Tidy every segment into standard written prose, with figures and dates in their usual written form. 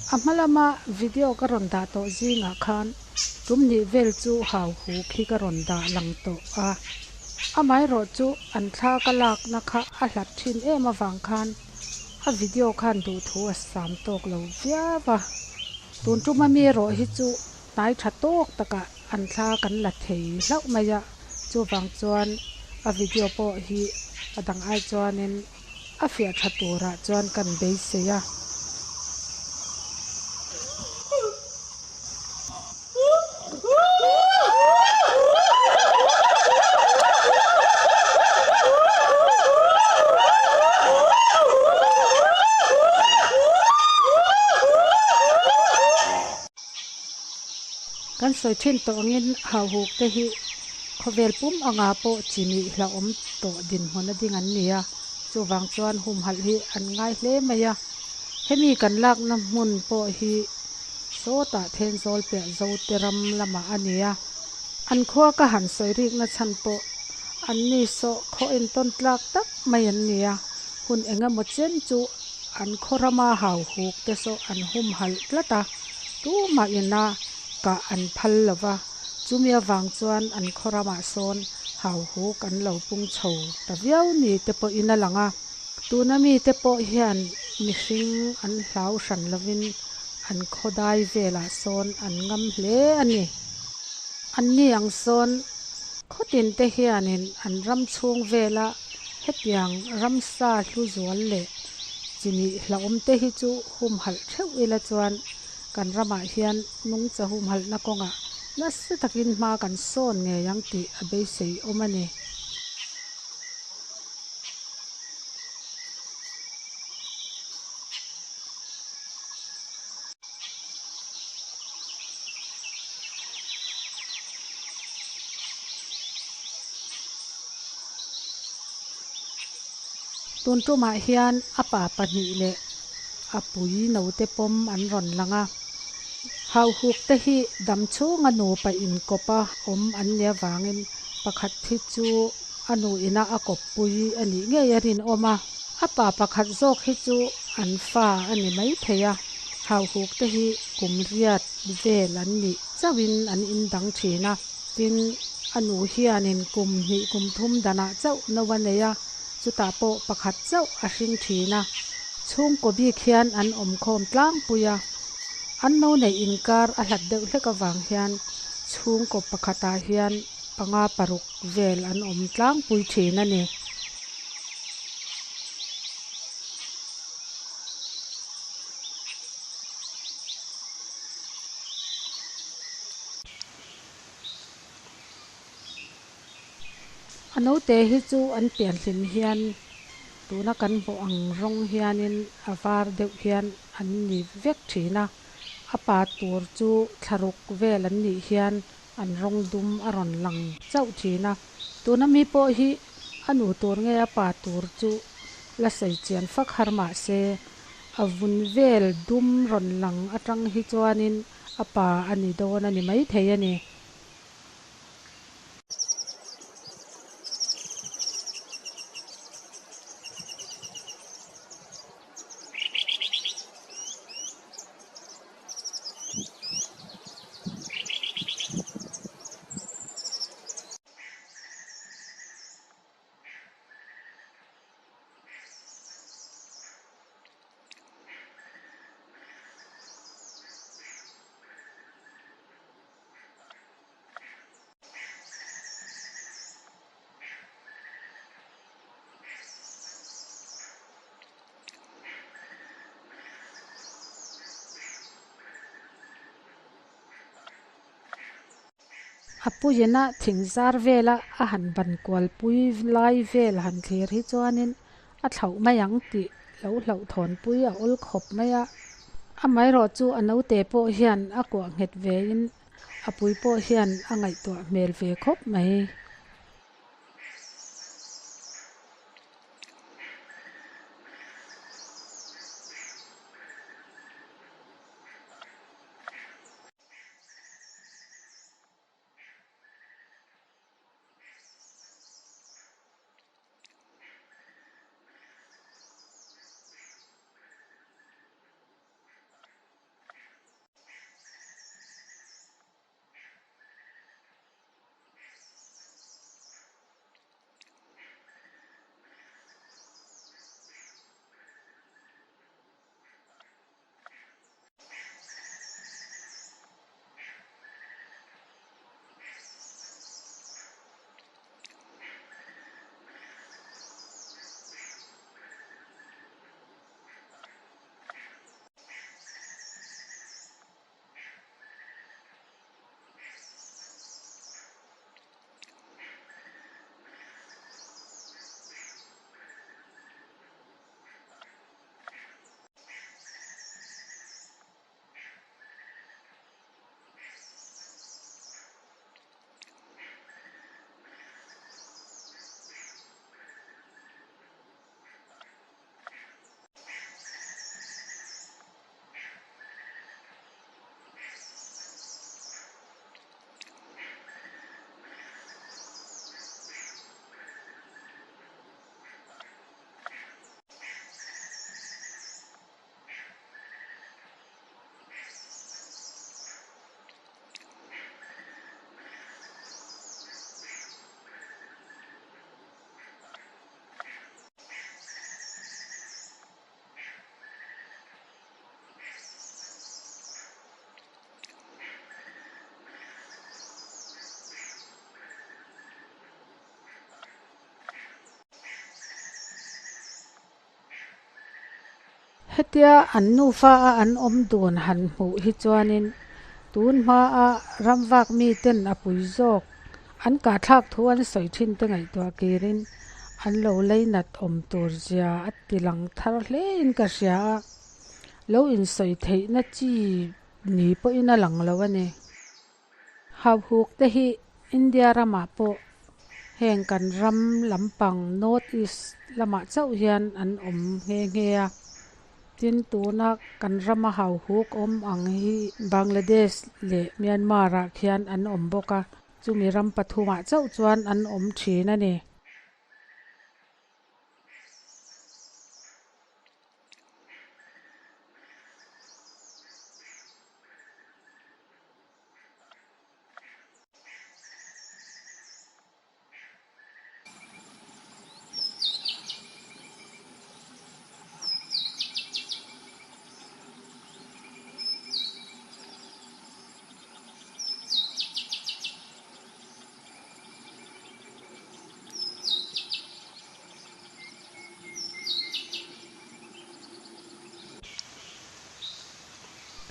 A hma lama video ka rawn dah tawh zingah khan tum hnih vel chu hau hu khi ka rawn dah lang tawh a. Amaherawh chu an thla ka lakna kha a hlat thin em avang khan a video khan duhthu a sam tawk lo viau a. Tun tuma mi erawh hi chu hnai tha tawk takah an thla kan la thei hlauh mai a, chuvang chuan a video pawh hi a dang ai chuanin a fiah tha turah chuan kan beisei a. Kan sawi thin tawh angin hauhuk te hi khawvel pum anga pawh chi nih hlauhawm tawh dinhmun a ding an ni a, chuvang chuan humhalh hi an ngai hle mai a. Hemi kan lakna hmun pawh hi sawtah Thenzawl piah Zote ram lamah a ni a, an khua ka han sawi rikna chhan pawh an ni sawh khaw entawn tlak tak mai an ni a, hun eng emaw chen chu an khaw rama hauhuk te saw an humhalh tlat a, tumah ina kah an phal lo va, chumi avang chuan an khaw ramah sawn hauhuk an lo pung chho ta viau ni te pawhin a lang a. Tuna mite pawh hian mihring an hlau hran lovin an khawdai velah sawn an ngam hle a ni. Anni ang sawn khawtin te hianin an ram chhung vela hetiang ramsa hlu zual leh chi nih hlauhawm te hi chu humhalh theuh ila chuan kan ramah hian nungcha humhalhna kawngah nasa takin hma kan sawn ngei ang tih a beisei awm a ni. Tun tumah hian a pa pahnih leh a pui naute pawm an rawn lang a. Hauhuk te hi dam chhunga nupa inkawpa awm an nih avangin pakhat hi chu A nu ina a kawppui a nih ngei a rinawm a, a pa pakhat zawk hi chu an fa a ni mai thei a, hauhuk te hi kum riat vel an nih chauhin an indang thin a, tin a nu hianin kum hnih kum thum danah chauh no a nei a, chutah pawh pakhat chauh a hring thin a, chhungkaw bik hian an awmkhawm tlangpui a, an no neih inkar a hlat deuh hlek avang hian chhungkaw pakhatah hian panga paruk vel an awm tlangpui thin a ni. A naute hi chu an pianhlim hian tuna kan hmuh ang rawng hianin a var deuh hian an ni vek thin a, a pa tur chu thlaruk vel an nih hian An rawng dum a rawn lang chauh thin a, tuna mi pawh hi a nu tur nge a pa tur chu la sawi chian fak har mah se, a vun vel dum rawn lang atang hi chuanin a pa a ni dawn a ni maithei a ni. A puiina thing zar vela a han ban kual pui lai vel han thlir hi chuanin a thlauh mai ang tih lo hlauhthawn pui a awl khawp mai a. Amaherawh chu a naute pawh hian a kuah nghet vein a pui pawh hian a ngaihtuah hmel ve khawp mai. Hetia an nufa a an awm dun han hmuh hi chuanin tun hmaa ramvak miten a pui zawk an kahthlak thu an sawi thin te ngaihtuah kirin an lo leinat awm tur zia a ti lang thar hlein ka hria a, lo insawi theihna chi ni pawhin a lang lo a ni. Hauhuk te hi India ramah pawh heng kan ram lampang North East lamah chauh hian an awm nghe nghe a. Tin, tuna kan rama hauhuk awm ang hi Bangladesh leh Myanmar ah khian an awm bawk a, chumi ram pathumah chauh chuan an awm thin a ni.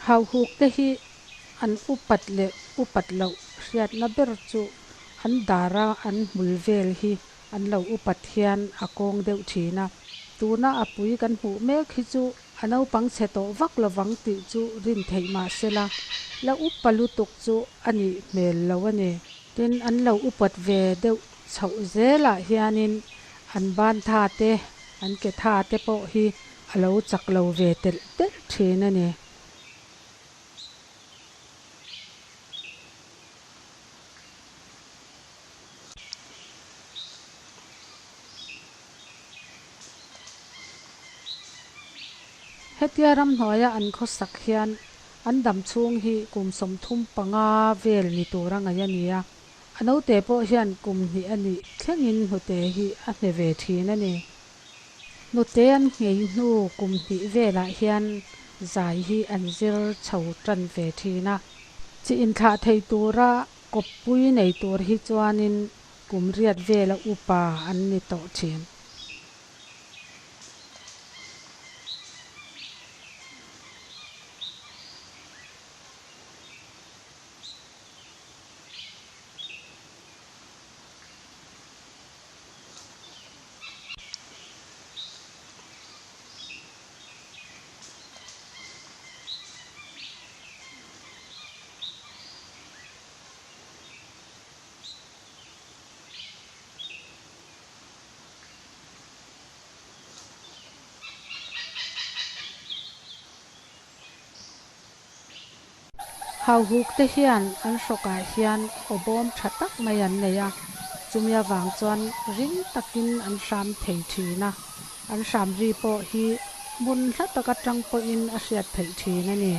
Hauhuk te hi an upat leh upat loh hriatna ber chu an dara an hmul vel hi an lo upat hian a kawng deuh thin a. Tuna a pui kan hmuh mek hi chu a naupang chhe tawh vak lovang tih chu rin theih mah sela, la upa lutuk chu a nih hmel lo a ni. Tin, an lo upat ve deuh chhoh zelah hianin an ban tha te, an ke tha te pawh hi a lo chak lo ve telh telh thin a ni. Hetia ramhnuaia an khawsak hian an dam chhung hi kum 35 vel ni tura ngaih a ni a. A naute pawh hian kum hnih a nih thlengin hnute hi a hne ve thin a ni. Hnute an nghei hnu kum hnih velah hian zai hi an zir chho tan ve thin a. Chi inthlah thei tura kawppui nei tur hi chuanin kum riat vela upa an ni tawh thin. Hauhuk te hian an hrawkah hian aw bawm tha tak mai an nei a, chumi avang chuan ring takin an hram thei thin a, an hram ri pawh hi hmun hla tak atang pawhin a hriat theih thin a ni.